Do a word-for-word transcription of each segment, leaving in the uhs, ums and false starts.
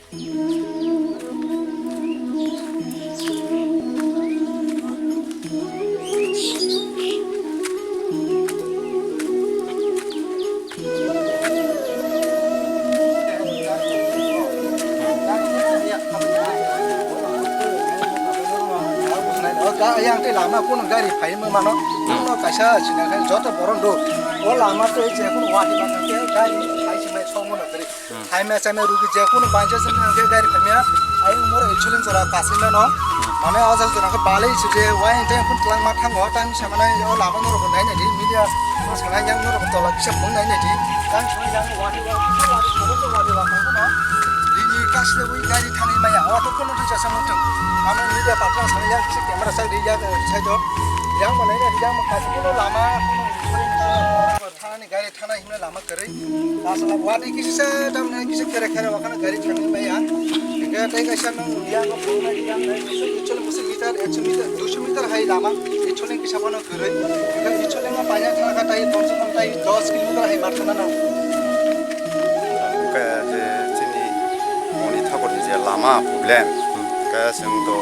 Yang tei lama kuno gari phaima mano, kuno kaisa sinai joto boron do. O lama tei je kuno wati bakang tei gari phai sinai songmo na kari. Hai mechame rugi je kuno banja se thang khe gari phaimya. Ayung moro actually jora kasima no. Mane o jora jora khe balai se je wai tei kun tlang ma thango tang samana o lama no rok nai nai di media no sanai yang no rok tola kisa phung nai nai di. Tang samai yang wati wa kisa wati soro to wati wa kang no. Rini kasle wi gari thangwi maya o to kuno to jasa mutung. Mane media patla sanai yang kisa camera sai di ya sai do. Yang ma nai nai di yang ma kasi kuno lama kuno thani gari thana himna lama kwrwi. Asala wadi kisa tamna kisa kere kere wakana gari thangwi maya. Hingke tei kaisa nang ya ko phone na ya na chole musi meter, ekso meter, duiso meter hai lama. Ichole kisa phano kwrwi. Hingke ichole ma paina thana ka tai komse kom tai dos kilometer hai mar thana nang. Hingke je chini moni thakur ni je lama problem. Hingke chwng to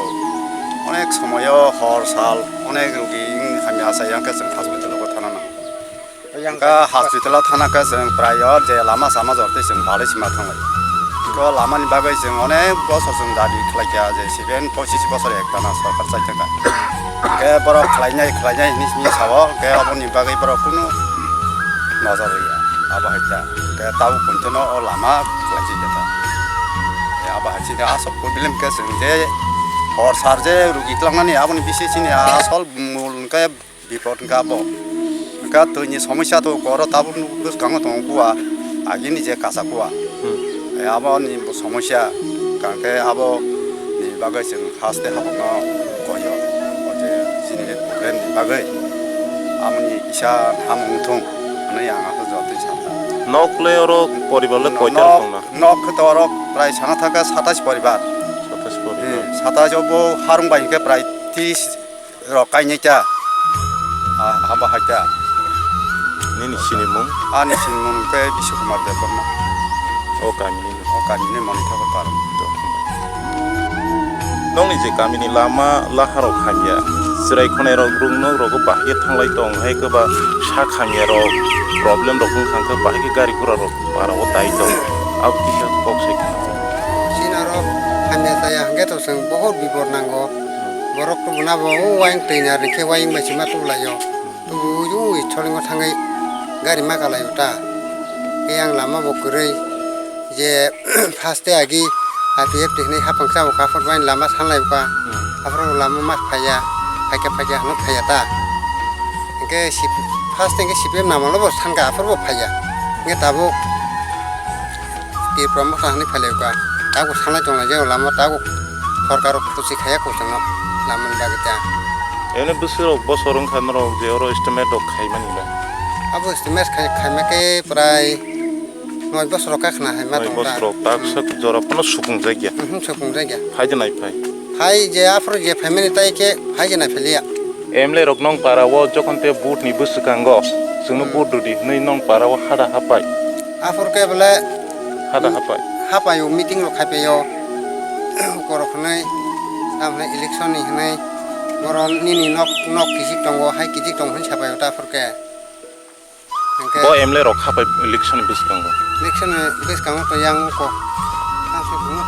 onek somoyo hor sal onek rugi hamya sa yang ke chwng hospital o thana nang. Yang ka hospital o thana khe chwng prai o je lama sama jor tei chwng balai sima thanglai. Ko lama ni bagwi chwng onek bosor chwng dabi khlai kha je seven pochish bosor ek tana sorkar chai thangkha. Khe borok khlai nai khlai nai hinwi simi sao khe aboni bagwi borok kunu nojor rwya abo hai kha. Khe tabuk poito no o lama khlai chi kha. Khe abo hai chini asok problem khe chwng je hor sar je rugi twlang nani aboni bisi chini asol mul khe Bipot hwnkha abo. Hwnkha twini somosya to oro tabuk nuk bwskango tongo kua, agini je kasa kua. Hmm. E, aboni bo somosya, hwnkha khe abo ni bagwi chwng haste habangno koyo. O je chini problem ni bagwi, amoni kisa hamung thung hwnwi ang aphuru jotoi sakha. Nok le oro poribar le koita nok, rok tongna? Nok khe to oro prai sana thangkha satais poribar. Satais poribar. Hmm, satais o bo harung bai hwnkhe prai tris rok kainwi ta. Ah, abo hai ta. Nini sinimung? Ani sinimung khe Biswa Kumar Debbarma. O kami ni. O kami ni moni thabar param. Nokni je kami ni lama lahar rok hamya, chwrai khonai rok rung nok rogo bahai khe thanglai tong, hai khe ba sak hamya rok problem rok wng kha khe bahai khe gari gura rok para o tai tong. Abo kisa kok sai khna. Sina rok hamya chaya hwnkhe to chwng bohor bipor nango. Borok tubuna bo o wayang twi na rikhe wayang bai sima tubulaio. Tubu o Ichholengo thangwi gari ma kalaio ta. Tei ang lama bo kwrwi je first e agi I P F T hinwi hapang cha o kha, aphuru bai lama sanlai o kha. Hmm. Aphuru lama ma phaiya, phaikha phaikha hwnwi phaiya ta. Hwnkhe C P, first e hwnkhe C P M namalo bo sankha, aphuru bo phaiya. Hwnkhe tabuk Tipra Motha hinwi phailai kha. Tabuk sanai tonglai jao lama, tabuk sorkar rok khusi khaiya kuchung no lama ni bagwi ta. Ene bwswk rok bosor wng kha norok je oro estimate rok khaimani ba? Abo estimate khai, khaima khe prai noi bosor rok kha khna hai ma tong ta. Noi bosor rok tak sak jora phano sukung jak ya. Mhm, sukung jak ya. Phai de nai phai. Phai je aphuru je phaimani tai khe phai je nai philiya. M L A rok nong para o jokhon te vote ni bwswkango chwngno Hmm. vote rwdi hwnwi nong para o hada hapai. Aphuru khe bole Hada hapai. Hapai o meeting rok khai paio. Borok hwnwi, tamo hwnwi election ni hwnwi borok nini nok, nok kijik tongo, hai kijik tongo hwnwi sapai o ta aphuru khe. Hwnkhe Bo M L A rok hapai election ni bwskango. Election ni bwskango to yang uko. Tamo se buno.